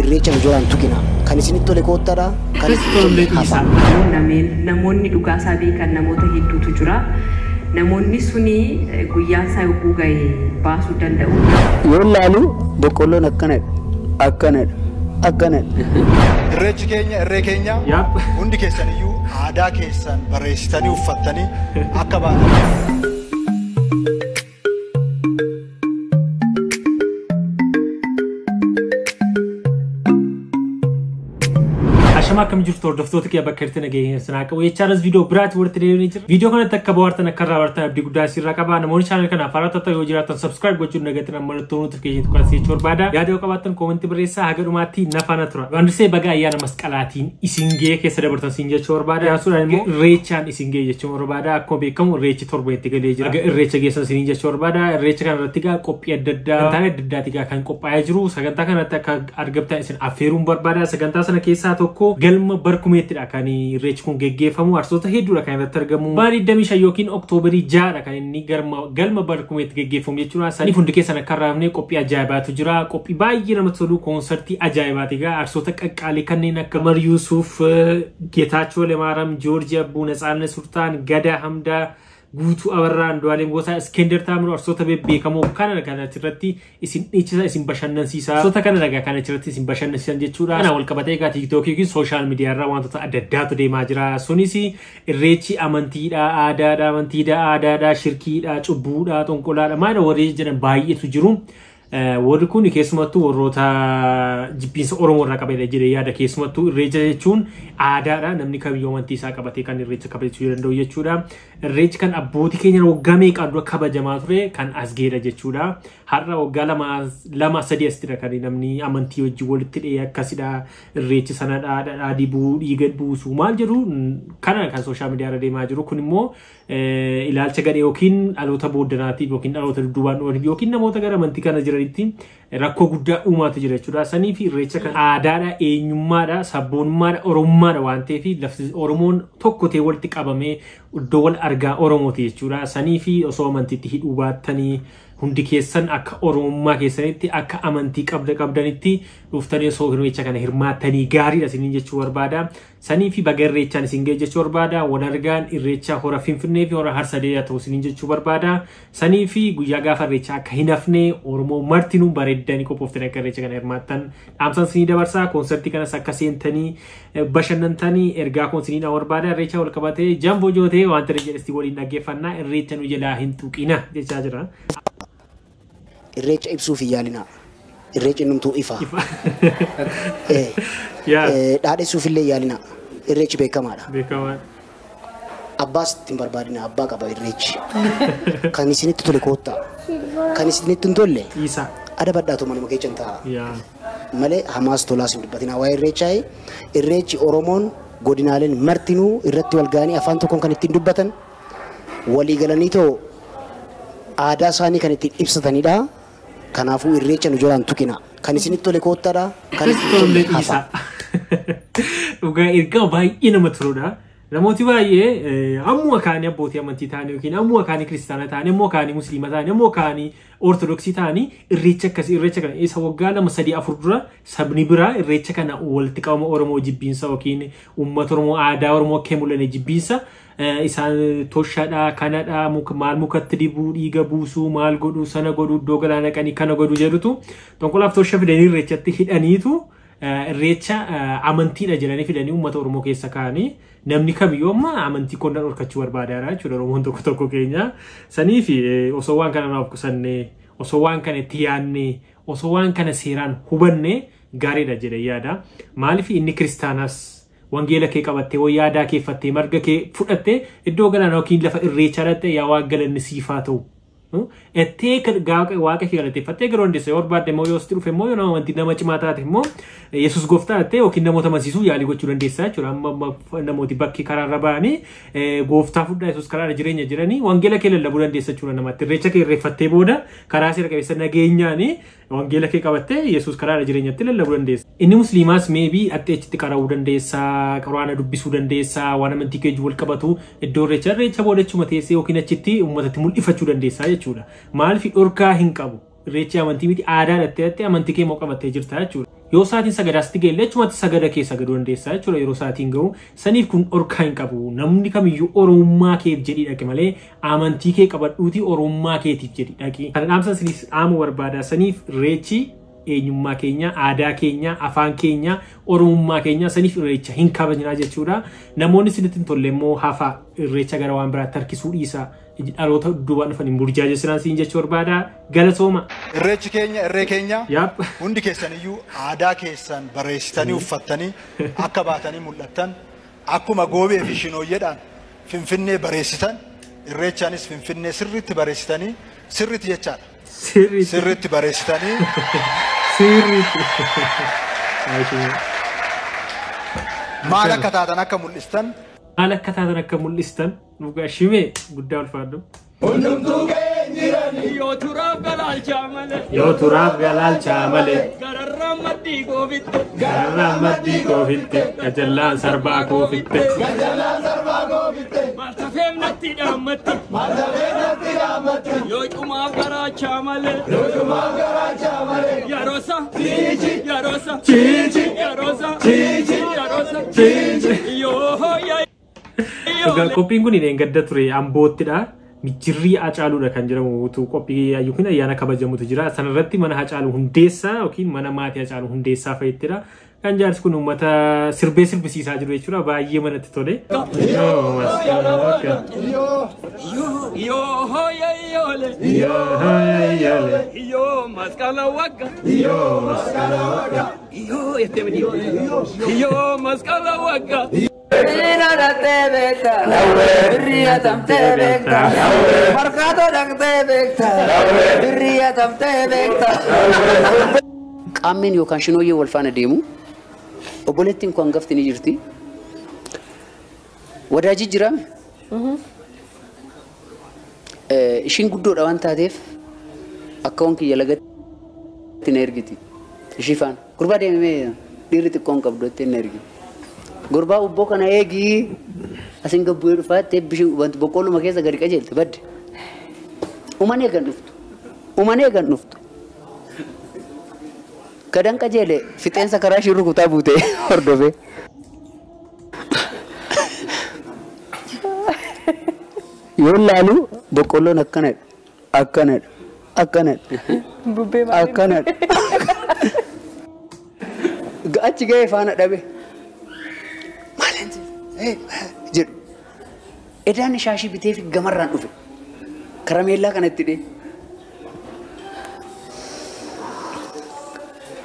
Irreecha nu jalaan tuqina. Kan isinitti tole koottaadha. Kan isinitti Tollee tolle dhiisaa. hafa. Namoonni dhugaasaa beekan namoota hedduutu jira. Namoonni suni guyyaan isaa yogguu ga'e baasuu danda'u. Yoo laalu boqqolloon akkanadha. Akkanadha. Akkanadha. Irreechi keenya irree keenya Yaap. hundi keessan iyyuu aadaa keessan barreessitanii uffattanii akka baatan. Ashama akkam jirtu hordoftoota kiyya bakka jirtan nageenya sanaa qabu. Jechaanis viidiyoo biraatti walitti deebiinee jira. Viidiyoo kanatti akka bohaartan akka irraa bartan abdii guddaa sirraa qaba. Namoonni chaanal kanaaf haaraa ta'an yoo jiraatan subscribe gochuun nagaatti nama mallattoo notification tuqaa jechuu barbaada. Yaada yoo qabaattan koomentii barreessaa haga dhumaatti na faana tura. Waan dursee baga ayyaana masqalaatiin isin ga'ee keessa dabartan siin jechuu barbaada. Yaasuudhaan immoo irreechaan isin ga'e jechuun barbaada. Akkuma beekamu irreechi torbeetti galee jira. Baga irreecha geessan siin jechuu barbaada. Irreecha kana irratti gaa qophii adda addaa sagantaalee adda addaati gaa kan qophaa'ee jiru. Sagantaa kanatti akka argamtan isin affeeruun barbaada. Sagantaa sana keessaa tokko galma barkumeettidha kan irreechi kun geggeeffamu. Artistoota hedduudha kan irratti argamu. Bara 25 yookiin Oktoobarii 6dha kan inni galma barkumeetti geggeeffamu jechuudha. Saniif hundi keessan akka raafne qophii ajaa'ibaatu jira. Qophii baay'ee namatti tolu koonsartii ajaa'ibaati egaa artistoota qaqqaalii kanneen akka Umar Yuusuf, Geetaachoo Lemaaram, Joorji Abbuu, Natsaannet Sultaan, Gadaa Hamdaa, Guutuu Abarraa, Andu'aalem Gosaa, Iskender Taamiroo artistoota bebbeekamoo kana kan achirratti isin dhiichisa, isin bashannansiisa. Artistoota kana dhagaa kan achirratti isin bashannansiisan jechuudha. Kana wal qabatee egaa tiiktookii yookiin sooshaal miidiyaa irraa wantoota adda addaatu deemaa jira. Sunis irreechi amantiidha, aadaadha, amantiidha, aadaadha, shirkiidha, cubbuudha, xonqolaadha. Maal warri jedhan baay'eetu jiru. Warri kun keessumattuu warroota jibbiinsa Oromoo irraa qabanidha jedhee yaada. Keessumattuu irreecha jechuun aadaadha. Namni kamiyyuu amantii isaa qabatee kan irreecha kabajachuu danda'u jechuudha. Irreechi kan abbootii keenya waggaa meeqaan dura kabajamaa ture kan as ga'edha jechuudha. Har'a waggaa lama sadii asitidha kan namni amantii wajjin walitti dhiyee akkasidha. Irreechi sanadha, dhadhaa dibuu, dhiiga buusuu maal jedhu kana kan sooshaal miidiyaa irra deemaa jiru. Kun immoo ilaalcha gadhee yookiin dhaloota booddanaatiif yookiin dhaloota dudduubaan dhufaniif yookiin namoota gara amantii kana jiranitti rakkoo guddaa uumaatu jira jechuudha. Sanii fi irreecha kan aadaadha, eenyummaadha, sabboonummaadha, oromummaadha waan ta'eef lafti Oromoon tokko ta'ee walitti qabamee iddoo wal argaa Oromooti jechuudha. Sanii fi osoo amantiitti hidhuu baattanii hundi keessan akka Oromummaa keessanitti akka amantii qabdanitti dhuftanii osoo irreecha kana hirmaattanii gaariidha isiniin jechuu barbaada. Sanii fi baga irreechaan isin ga'e jechuu barbaada. Wal argaan irreecha hora Finfinnee fi hora Harsadee haa ta'u isiniin jechuu barbaada. Sanii fi guyyaa gaafa irreechaa akka hin hafne Oromoo martinuu bareeddanii qophooftanii akka irreecha kana hirmaattan dhaamsan isinii dabarsa. Koonsartii kanas akka seentanii bashannantanii ergaa koon isinii barbaada. Irreecha wal qabatee jamboo jootee wanta jedhesti waliin dhaggeeffannaa irreecha nu jalaa hin tuqina jechaa jira. Irreecha ibsuuf hin yaalinaa. Irreechi innumtuu ifa. Dhaadessuuf illee yaalinaa. Irreechi beekamaadha. Beekamaa. Abbaas itti hin barbaadina, abbaa qaba irreechi. Kan isinitti tole koottaa. Kan isinitti hin tolle Dhiisaa. adabadhaatu manuma keessan taa'a. Malee hamaas tolaas hin dubbatinaa. Waa'ee irreechaa irreechi Oromoon godinaaleen martinuu irratti wal ga'anii afaan tokkoon kan ittiin dubbatan walii galanii too aadaa isaanii kan ittiin ibsatanidha. Kanaafuu irreecha nu jalaan tuqina. Kan isinitti tole koottaadha. Kan isinitti Tollee tolle hafa. dhiisaa. Dhugaa ergaa baay'ee nama turudha. Namooti baay'ee ammuma kaanii abbootii amantii ta'anii yookiin ammuma kaanii kiristaana ta'anii ammuma kaanii musliima ta'anii ammuma kaanii ortodoksii ta'anii irreecha akkasii irreecha kana isa waggaa 2 3 4 dura sabni biraa irreecha kana walitti qabama Oromoo jibbiinsa yookiin uummata Oromoo aadaa Oromoo akka hin mul'anne jibbiinsa isaan toshaadha kanadha maal mukatti dibuu dhiiga buusuu maal godhuu sana godhuu iddoo galaana qanii kana godhuu jedhutu xonqolaaf tosha fidanii irreechatti hidhaniitu irreecha amantiidha jedhanii fidanii uummata Oromoo keessa kaa'anii namni kamiyyuu amma amantii qonnaan dhorkachuu barbaadaara jechuudha Oromoon tokko tokko keenya. Sanii fi osoo waan kana irraa of qusannee osoo waan kana itti yaadnee osoo waan kana seeraan hubanne gaariidha jedhee yaada. Maaliif inni kiristaanaas wangeela kee qabattee wayyaa aadaa kee uffattee marga kee fudhattee iddoo galaanaa yookiin lafa irreechaa dhattee yaa waan galanni siifaa ta'u. Ettee waaqa kee galateeffattee garuu dandeessa yoo barbaadde immoo yoo sitti dhufe immoo yoo nama amantii nama cimaa taate immoo Yesuus gooftaa jettee yookiin namoota amansiisuu yaalii gochuu dandeessa jechuudha. Amma namooti bakki karaarra ba'anii gooftaa fudhaa Yesuus karaarra jireenya jiranii wangeela kee lallabuu dandeessa jechuudha namatti. Irreecha kee irreeffattee booda karaa seera qabeessa nageenyaanii wangeela kee qabattee Yesuus karaarra jireenyatti lallabuu dandeessa. Inni musliimaas meebii achi achitti qara'uu dandeessa, quraana dubbisuu dandeessa, waan amantii kee wal qabatu iddoo irreecha irreecha booda achuma teessee yookiin achitti uummatatti mul'ifachuu dandeessa jechuudha. Maaliif dhorkaa hin qabu? Irreechi amantii miti aadaa dhattee dhattee amantii kee immoo qabattee jirta jechuudha. Yoo sa'aatiin sagadaasti ga'e illee achumatti sagada kee sagaduu dandeessaa jechuudha yeroo sa'aatiin ga'u. Saniif kun dhorkaa hin qabu. Namni kamiyyuu Oromummaa keef jedhii dhaqi malee amantii kee qabadhuuti Oromummaa keetiif jedhii dhaqi. Kana dhaamsa isinis dhaamuu barbaada. Saniif irreechi eenyummaa keenya, aadaa keenya, afaan keenya, Oromummaa keenya saniif irreecha hin kabajnaa jechuudha. Namoonni isinitti hin tolle immoo hafa irreecha gara waan biraatti harkisuu dhiisa. Dhaloota duubaan dhufan hin burjaajessinaan siin jechuu barbaada. Galatooma. Irreechi keenya irree keenya hundi keessaniyyuu aadaa keessan barreessitanii uffattanii akka baatanii mul'attan akkuma goobee fi shinooyyeedhaan Finfinnee barreessitan irreechaanis Finfinnee sirriitti barreessitanii sirriitti jechaadha. Sirriitti barreessitanii. Sirriitti. Maal akka taatan akka mul'istan. Maal akka taatan akka mul'istan. Dhugaa shimee guddaa ulfaadhu. Hundumtuu ga'ee jirani. Yoo turaaf galaalchaa malee. Yoo turaaf galaalchaa malee. Gararraan maddii koofitte. Gararraan maddii koofitte. Gajallaan sarbaa koofitte. Gajallaan sarbaa koofitte. Maaltafeef natti dhaammatti. Maaltafeef natti dhaammatti. Yoo cumaaf garaachaa malee. Yoo cumaaf garaachaa malee. Yeroosa. Ciici. Yeroosa. Ciici. Yeroosa. Ciici. Yeroosa. Ciici. Yoo yaa. Dhugaa qophiin kun hin gadda ture Amboottidha. Mijjirrii Hacaaluudha kan jedhamu utuu qophii yookiin ayyaana kabajamutu jira. Sanarratti mana Hacaaluu Hundeessaa yookiin mana maatii Hacaaluu Hundeessaa fa'ittidha. Kan jaarsi kun uummata sirbee sirbisiisaa jiru jechuudha. Baay'ee manatti tole. Yoo yayyoole. Yoo yayyoole. Yoo masqala wagga. Yoo masqala wagga. Yoo jettee miti. Yoo masqala wagga. Bina dhaqxee beekta, birrii hatamtee beekta, markaatoo dhaqxee beekta, birrii hatamtee beekta. Qaammeen yookaan shinooyyee wal faana deemu obboleettiin kun hangafti ni jirti. Wadaajii jiraame. Ishiin guddoodha waan taateef akka waan kiyya lagatti na ergiti. Ishii faana gurbaa deemee dhiirri xiqqoon qabdu jettee na ergiti. Gurbaa ubboo kana eegi asin gabbu'ee dhufaattee wanti boqqolluma keessa gadi qajeelte badde. Uman eegan dhuftu. Uman eegan dhuftu. Gadan qajeele fixeensa karaa ishii rukutaa buute hordofee. Yoo laalu boqqolloon akkanadha. Akkanadha. Akkanadha. Akkanadha. Achi ga'ee faana dhabe. Jedhu edaan shaashii bitee fi gamarraan dhufe karameellaa kanatti dhee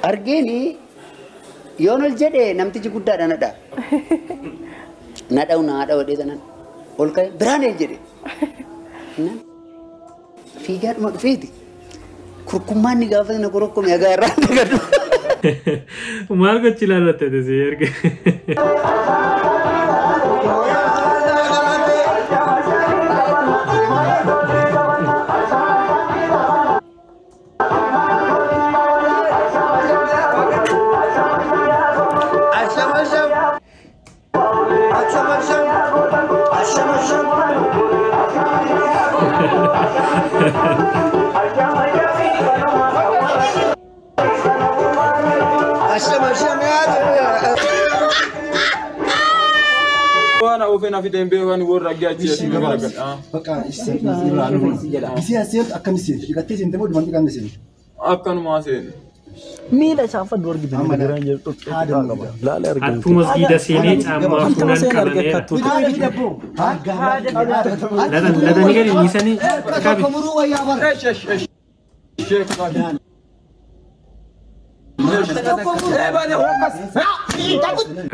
argeeni yoon ol jedhe namtichi guddaadha nadha nadha'u naa dha'u sanan ol ka'e biraan eel jedhe fiigaadhuma dhufeeti kurkummaan ni gaafa na korokkome agaa irraa dagadhu. Maal gochi ilaallatte si erge. Hattuu masgiida seenee caammaa fuunaan qabameera. Latanii gadi dhiisanii qabi.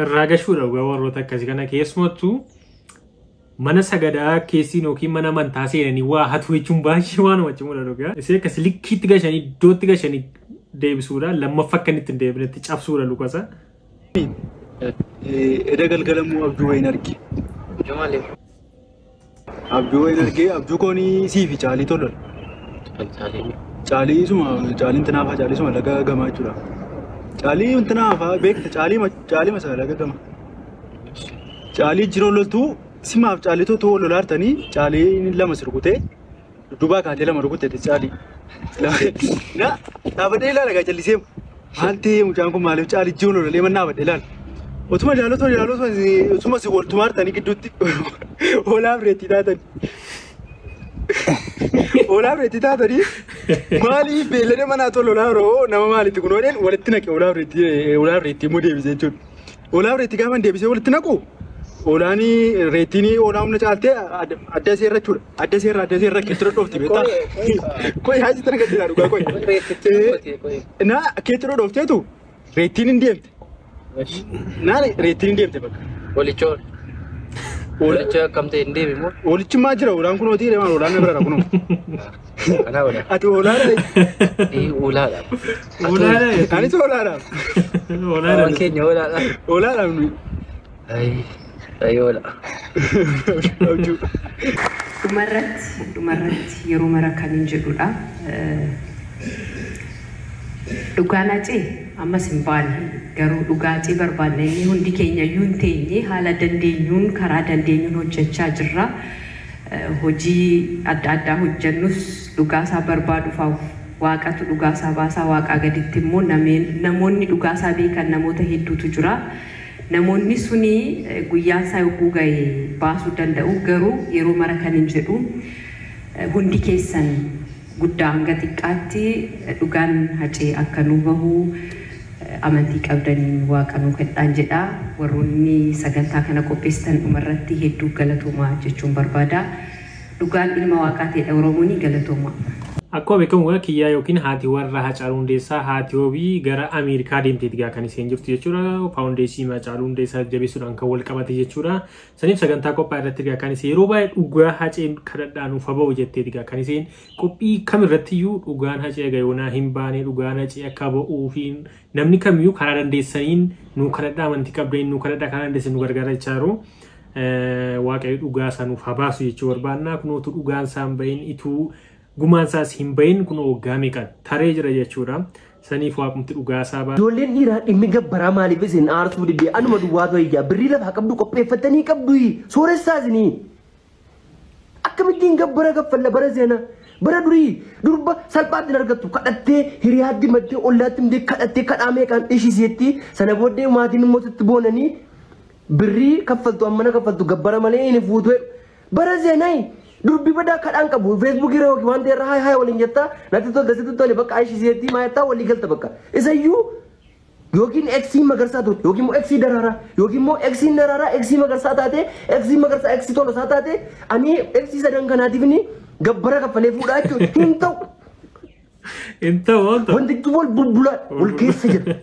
Irraa gashuudha dhugaa warroota akkasii kana keessumattuu mana sagadaa keessin yookiin mana amantaa seenanii waa hatu jechuun baay'ee waanuma cimuudha dhugaa. Isee akkas likkiitti gashanii iddootti gashanii deebisuudha lammaffaa akka inni ittiin deebinetti cabsuudha lukasa. Eda galgalamuu abjuu wayiin arge. Abjuu wayiin arge abjuu koon sii fi caalii tolol. Caalii suma caaliin tanaafaa caalii suma laga gamaa jechuudha. Caalii tanaafaa beekta caalii masa laga gama. Caalii jiroo loltuu simaaf caalii toltuu lolaartanii caalii lama sirkutee dudduubaa kaatee lama rukutee caalii. Na dhaabadhee ilaala gaa calliseemu. Maalti mucaan kun maaliif caalii jiruun lolee mannaa badhe ilaal. Otuma jaalotuma jaalotuma otuma si waltumaa hartanii gidduutti hoolaaf reettii taatanii. Hoolaaf reettii taatanii maaliif beellada manaa tolu lolaa yeroo nama maalitti kun oodheen walitti naqe hoolaaf reettii immoo deebisee jechuudha. Hoolaaf reettii gaafa deebisee walitti naqu hoolaan reettiin hoolaa humna caaltee adda seerra jechuudha. Adda seerra keetti dhoofti beektaa. Koyi haati tana gadi dhugaa koyi. Na keetti dhoofteetu reettiin hin deemte. Naa reettiin hin deemte bakka. Walichoon. Walicha akkam ta'e hin deemi moo? Walichi maa jira hoolaan kunoo tiire maal hoolaan na bira kunoo. Kanaa hoolaa. Ati hoolaadha. Hoolaadha. Hoolaadha. Anis hoolaadha. Hoolaadha. Waan keenya hoolaadha. Hoolaadha nuyi. Ayi hoola. Dhumarratti yeroo mara kan hin jedhudha. Dhugaan Hacee ammas hin baane garuu dhugaa Hacee barbaanna inni hundi keenya iyyuu hin teenye haala dandeenyuun karaa dandeenyuun hojjechaa jirra. Hojii adda addaa hojjennus dhugaasaa barbaaduuf waaqatu dhugaasaa baasaa waaqaa gaditti immoo namoonni dhugaasaa beekan namoota hedduutu jira. Namoonni suni guyyaan isaa yogguu ga'e baasuu danda'u garuu yeroo mara kan hin jedhu hundi keessan guddaa hanga xiqqaatti dhugaan Hacee akka nu bahu amantii qabdaniin waaqa nuu kadhaan jedha. Warroonni sagantaa kana qopheessitan dhumarratti hedduu galatoomaa jechuun barbaada. Dhugaan ilma waaqaa ta'edha Oromoon galatoomaa. Akkuma beekamu kiyyaa yookiin haati warra Haacaaluu Hundeessaa haati Wabii gara Ameerikaa deemteeti gaa kan isheen jirtu jechuudha. Faawundeeshinii Haacaaluu Hundeessaa jabeessuudhaan kan wal qabate jechuudha. Saniif sagantaa qophaa'e irratti gaa kan isheen yeroo baay'ee dhugaa Haceen kadhadhaan nuuf bahu jetteeti gaa kan isheen qophii kamirrattiyyuu dhugaan Hacee gayoonaa hin baane dhugaan Hacee akka ba'uu fi namni kamiyyuu karaa dandeessaniin nu kadhadhaa amantii qabdaniin nu kadhadhaa karaa dandeessan nu gargaara jechaa jiru. Waaqayyo dhugaa isaa nuuf haa baasu jechuu barbaanna. Kunootu dhugaan isaa hin bahin ituu gumaan isaas hin bahin kun waggaa meeqa taree jira jechuudha. Saniif waaqumti dhugaa isaa ba'a. Ijoolleen dhiiraa dhimmi gabbaraa maaliif isin aarsuu didee anuma duwwaa ta'e ijaa birrii lafaa qabdu qopheeffatanii qabdu sooressaa isinii. Akkamittiin gabbara kaffalla bara seenaa bara durii durba salphaatti hin argattu kadhattee hiriyaatti maddee ollaatti himtee kadhattee kadhaa meeqaan ishiseetti sana booddee maatiin immoo sitti boonanii birrii kaffaltu ammana kaffaltu gabbara malee inni fuutu bara seenaa. Durbi badaa kadhaan qabu feesbuukii irra yookiin waan ta'e irra haay haay waliin jettaa natti tolte sitti tole bakka aishiseetti maayettaa walii galta bakka isayyuu yookiin eksii magarsaa turte yookiin immoo eksii daraaraa yookiin immoo eksiin daraaraa eksii magarsaa taate eksii magarsaa eksii tolosaa taate ani eksii sadan kanaatiif ni gabbara kaffalee fuudhaa jechuudha hin ta'u. Hin ta'u waan ta'u. Wantichi wal bulbulaa wal keessa jira.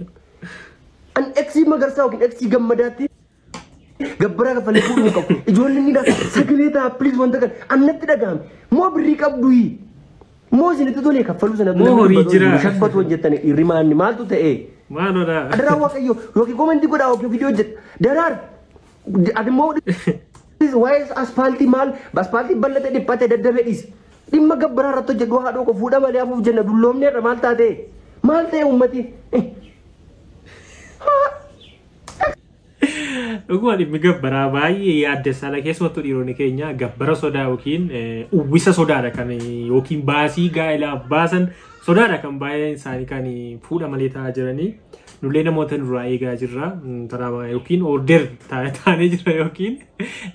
Ani eksii magarsaa yookiin eksii gammadaatti gabbara kaffalee fuudhuu qabu. Ijoolleen ni sagalee ta'a please wanta kana annatti dhagahame. Moo birrii qabdu moo isinitti tolee kaffaluu sana Moo horii jira. Shakkatu hojjettani dhiirri maanni maaltu ta'e. Maaloodha. Adaraa waaqayyo yookiin koomentii godhaa yookiin viidiyoo hojjedha. Daraar ati immoo waa'ee aspaaltii maal aspaaltii bal'ate dhiphate daddabe dhiisi. Dhimma gabbaraa irratti hojjedhu haadhoo koo fuudha malee hafuuf jenna dulloomne irra maal taate maal ta'e uummati. Dhuguma dhimmi gabbaraa baay'ee yaaddessaadha. Keessumattuu dhiironni keenya gabbara sodaa yookiin uwwisa sodaadha kan yookiin baasii gaa'elaaf baasan sodaadha kan baay'een isaanii kan fuudha malee taa'aa jiranii. Nullee namoota nurraa eegaa jirra. Yookiin order taanee jira yookiin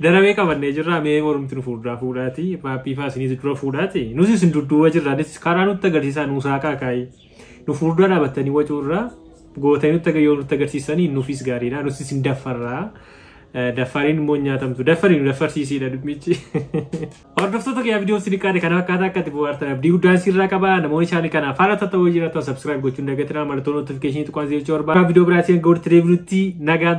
darabee qabannee jirra. Mee mormti nu fuulduraa fuudhaati. Paappii fa'aa isinis dura fuudhaati. Nus isin dudduuba jirra. Karaa nutti agarsiisaa nuusaa kaakaayi. Nu fuuldura dhaabattanii wacuurraa gootanii nutti yoo nutti agarsiisanii nuufis gaariidha. Nus isin daffarraa. Daffariin immoo nyaatamtu. Daffariin nu daffarsiisiidha dhimmichi. Hordoftoota kiyyaa viidiyoo isin qaade kana akkaataa akka itti bohaartan abdii guddaan sirraa qaba. Namoonni isaanii kanaaf haala ta'uu jiraatan subscribe gochuun dagatinaa mallattoo notifiikeeshinii tuqaan jechuu barbaada. Viidiyoo biraatiin hanga walitti deebinutti nagaan